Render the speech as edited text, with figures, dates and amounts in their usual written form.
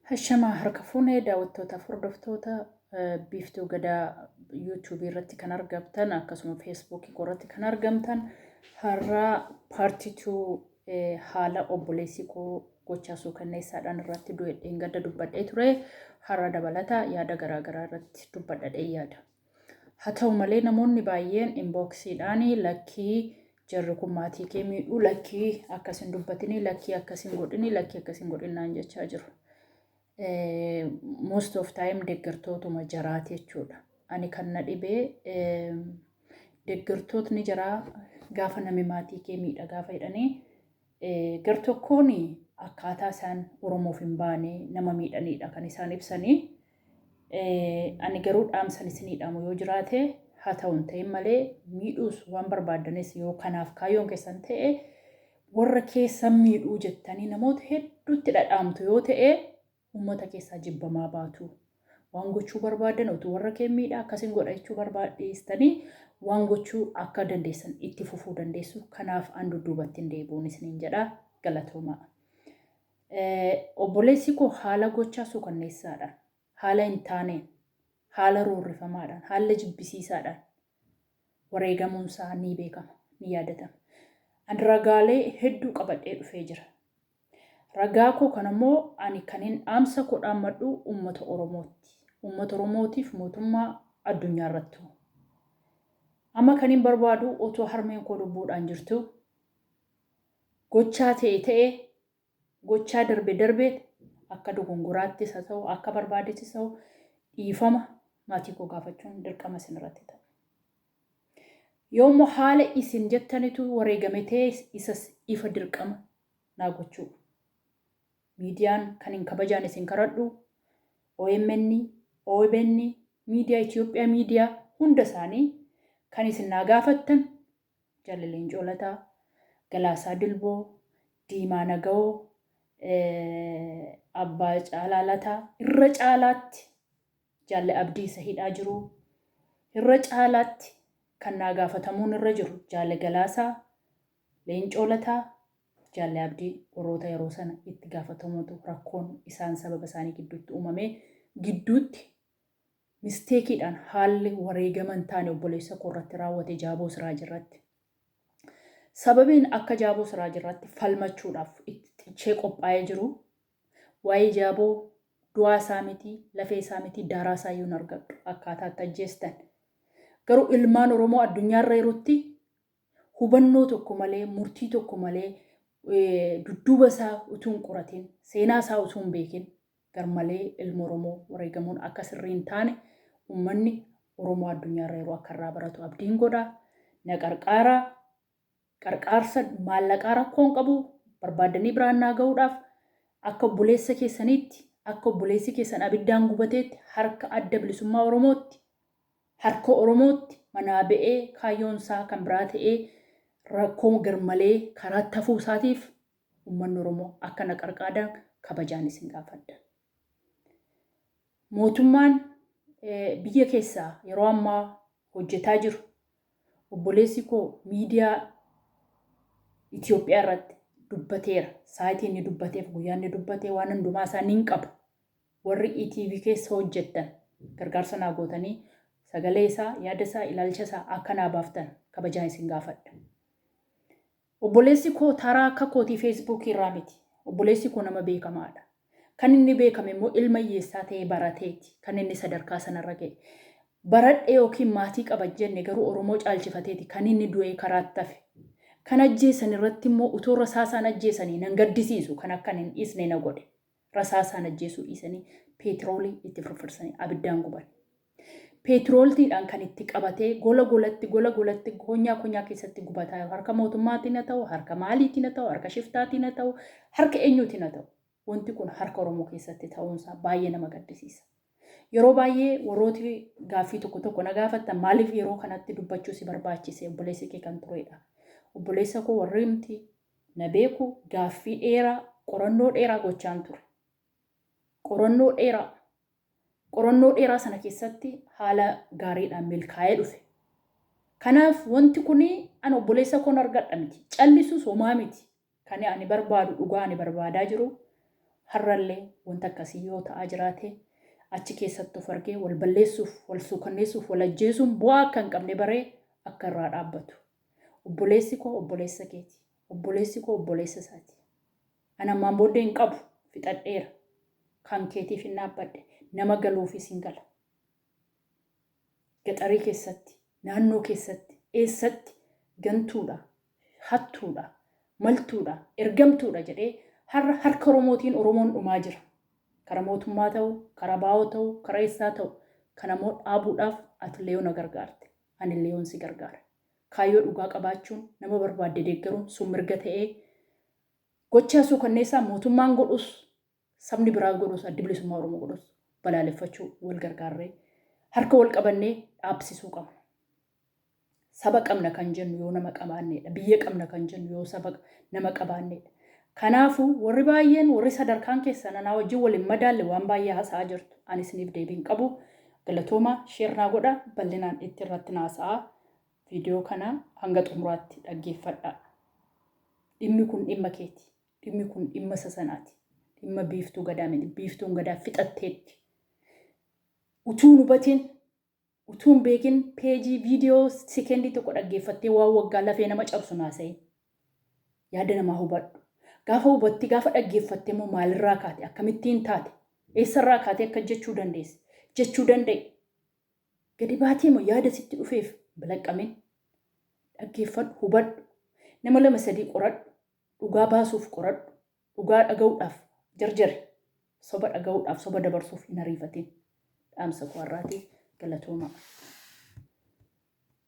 Hashamaa harka fuunee daawwattootaaf hordoftoota Biiftuu Gadaa yuutuubii irratti kan argamtan, akkasuma feesbuukii irratti kan argamtan, har'a part 2 haala obboleessi koo gochaa suukanneessaadhaan irratti du'e dheengadda dubbadhee ture. Har'a dabalata yaada garaagaraa irratti dubbadhadhee yaada. Haa ta'u malee, namoonni baay'een inboxiidhaan "Lakkii, jarri kun maatii kee miidhuu, lakkii akkas hin dubbatinii, lakkii akkas hin godhinii, lakkii akkas hin godhin" naan jechaa jiru. Most of time deeggartootuma jaraati jechuudha. Ani kan na dhibee, deeggartootni jaraa gaafa nami maatii kee miidha gaafa jedhanii, gar tokkoon akkaataa isaan Oromoof hin baane nama miidhanidha kan isaan ibsanii. Ani garuu dhaamsan isinii dhaamu yoo jiraate, haa ta'u hin ta'in malee, miidhuus waan barbaaddanis yoo kanaaf kaayyoon keessan ta'e, warra keessan miidhuu jettanii namoota hedduutti dhadhaamtu yoo ta'e, uummata keessaa jibbamaa baatu. Waan gochuu barbaadan utuu warra kee miidhaa akkasin godha jechuu barbaaddeessanii waan gochuu akka dandeessan itti fufuu dandeessu. Kanaaf an dudduubatti hin deebi'uun isiniin jedha, galatoomaa. Obboleessi koo haala gochaa suukanneessaadhaan, haala hin taaneen, haala roorrifamaadhaan, haala jibbisiisaadhaan wareegamuun isaa ni beekama, ni yaadatama. Ani ragaalee hedduu qabadhee dhufee jira. Ragaa koo kanammoo ani kan hin dhaamsa koo dhaammadhu uummata Oromootti. Uummata Oromootiif, mootummaa addunyaa irrattu. Amma kan hin barbaadu, otoo harmeen koo lubbuudhaan jirtu, gochaa ta'e ta'e, gochaa darbe darbe, akka dogongoraattis haa ta'u, akka barbaadettis ta'u, dhiifama maatii koo gaafachuun dirqama isin irratti ta'a. Yoommoo haala isin jettanitu wareegame ta'e, isas ifa dirqama naa gochuu. Miidiyaan kan hin kabajaan isin karadhu, OMN, OBN, miidiyaa Itoophiyaa, miidiyaa hunda isaanii kan isin naa gaafattan, Jaalle Leencoo Lataa, Galaasaa Dilboo, Diimaa Nagawoo, Abbaa Caalaa Lataa, irra caalaatti Jaalle Abdii isa hidhaa jiru, irra caalaatti kan naa gaafatamuun irra jiru Jaalle Galaasaa, Leencoo Lataa, Jaalle Abdii, warroota yeroo sana itti gaafatamuutu rakkoon isaan sababa isaanii gidduutti uumamee gidduutti mistakeiidhaan haalli wareegama hin taane obboleessa koo irratti raawwate, Jaaboo Siraaj irratti. Sababiin akka Jaaboo Siraaj irratti falmachuudhaaf itti cichee qophaa'ee jiru, waa'ee Jaaboo du'aa isaa miti, lafee isaa miti, daaraa isaa iyyuu hin argadhu akkaataa itti ajjeestan. Garuu ilmaan Oromoo addunyaarra jirutti hubannoo tokko malee, murtii tokko malee, dudduuba isaa utuu hin qoratin, seenaa isaa utuu hin beekin, garmalee ilma Oromoo wareegamuun akka sirrii hin taane uummanni Oromoo addunyaarra yeroo akka irraa baratu abdiin godha. Na qarqaaraa, qarqaarsa maallaqaa rakkoo hin qabu, barbaaddanii biraan naa ga'uudhaaf, akka obboleessa keessaniitti, akka obboleessi keessan abiddaan gubateetti, harka Adda Bilisummaa Oromootti, harka Oromootti manaa ba'ee kaayyoon isaa kan biraa ta'ee rakkoo garmalee karaatti hafuu isaatiif uummanni Oromoo akka na qarqaadan kabajaan isin gaafadha. Mootummaan biyya keessaa yeroo ammaa hojjetaa jiru, obboleessi koo miidiyaa Itoophiyaa irratti dubbateera. Saayitii inni dubbateef, guyyaa inni dubbatee, waan hundumaa isaa nin qaba. Warri ETV keessa hojjettan gargaarsa naa gootanii sagalee isaa, yaada isaa, ilaalcha isaa akka naa baaftan kabajaan isin gaafadha. Obboleessi koo taraa akka kootii feesbuukii irraa miti. Obboleessi koo nama beekamaadha. Kan inni beekame immoo ilma hiyyeessaa ta'ee barateeti. Kan inni sadarkaa sanarra ga'e. Baradhe yookiin maatii qaba jenne, garuu Oromoo caalchifateeti kan inni du'ee karaatti hafe. Kan ajjeesan irratti immoo utoo rasaasaan ajjeesanii nan gaddisiisu, kan akkan hin dhiisne na godhe. Rasaasaan ajjeesuu dhiisanii peetiroolii itti firfirsanii abiddaan guban. Peetirooltiidhaan kan itti qabatee gola golatti, gola golatti, konyaa konyaa keessatti gubataa jiru. Harka mootummaatiin haa ta'u, harka maaliitiin haa ta'u, harka shiftaatiin haa ta'u, harka eenyuutiin haa ta'u. Wanti kun harka Oromoo keessatti ta'uunsaa baay'ee nama gaddisiisa. Yeroo baay'ee warrooti gaaffii tokko tokko na gaafattan, "Maaliif yeroo kanatti dubbachuu si barbaachise? Obboleessi kee kan turedha." Obboleessa koo warri mti na beeku, gaaffii dheeraa, qorannoo dheeraa gochaan ture. Qorannoo dheeraa. Qorannoo dheeraa sana keessatti haala gaariidhaan milkaa'ee dhufe. Kanaaf wanti kun ani obboleessa koon argadha miti. Callisuus homaa miti. Kan ani barbaadu, dhugaa ani barbaadaa jiru, Har'allee wanta akkasii yoo ta'aa jiraate achi keessatti of argee wal balleessuuf, wal suukanneessuuf, wal ajjeesuun bu'aa akka hin qabne baree akka irraa dhaabbatu. Obboleessi koo obboleessa keeti. Obboleessi koo obboleessa isaati. Ani ammaan booddee hin qabu, fixadheera. Kan keetiif hin dhaabbadhe, nama galuufis hin gala. Gaxarii keessatti, naannoo keessatti, eessatti gantuudha, hattuudha, maltuudha, ergamtuudha jedhee har'a harka Oromootiin Oromoon dhumaa jira. Kara mootummaa ta'u, kara baa'oo ta'u, kara eessaa ta'u, kana immoo dhaabuudhaaf atillee yoo na gargaarte, anillee yoon si gargaara. Kaayyoo dhugaa qabaachuun, nama barbaadde deeggaruun sun mirga ta'ee gochaa suukanneessaa mootummaan godhus sabni biraa godhus Addi Bilisummaa Oromoo godhus balaaleffachuu wal gargaarree harka wal qabannee dhaabsisuu qabna. Saba qabna kan jennu yoo nama qabaanneedha. Biyya qabna kan jennu yoo saba nama qabaanneedha. Kanaafuu warri baay'een warri sadarkaan keessan anaa wajjin wal hin madaalle waan baay'ee haasa'aa jirtu. Ani isiniif deebii hin qabu. Galatooma sheer naa godha bal'inaan itti irratti naasa'aa. Viidiyoo kana hanga xumuraatti dhaggeeffadhaa. Dhimmi kun dhimma keeti. Dhimmi kun dhimma isa sanaati. Dhimma biiftuu gadaa miti. Biiftuun gadaa fixatteetti. Utuu hin hubatin, utuu hin beekin peejii viidiyoo sekendii tokko dhaggeeffattee waan waggaa lafee nama cabsu naasa'in. Yaada namaa hubadhu. Gaafa hubatti gaafa dhaggeeffatte immoo maalirraa kaate akkamittiin taate eessarraa kaate akka jechuu dandeesse jechuu danda'e. Gadi baatee immoo yaada sitti dhufeef balaqqamin. Dhaggeeffadhu hubadhu. Nama lama sadii qoradhu. Dhugaa baasuuf qoradhu. Dhugaa dhaga'uudhaaf jarjari. Soba dhaga'uudhaaf soba dabarsuuf hin ariifatin. Dhaamsa koo har'aati. Galatoomaa.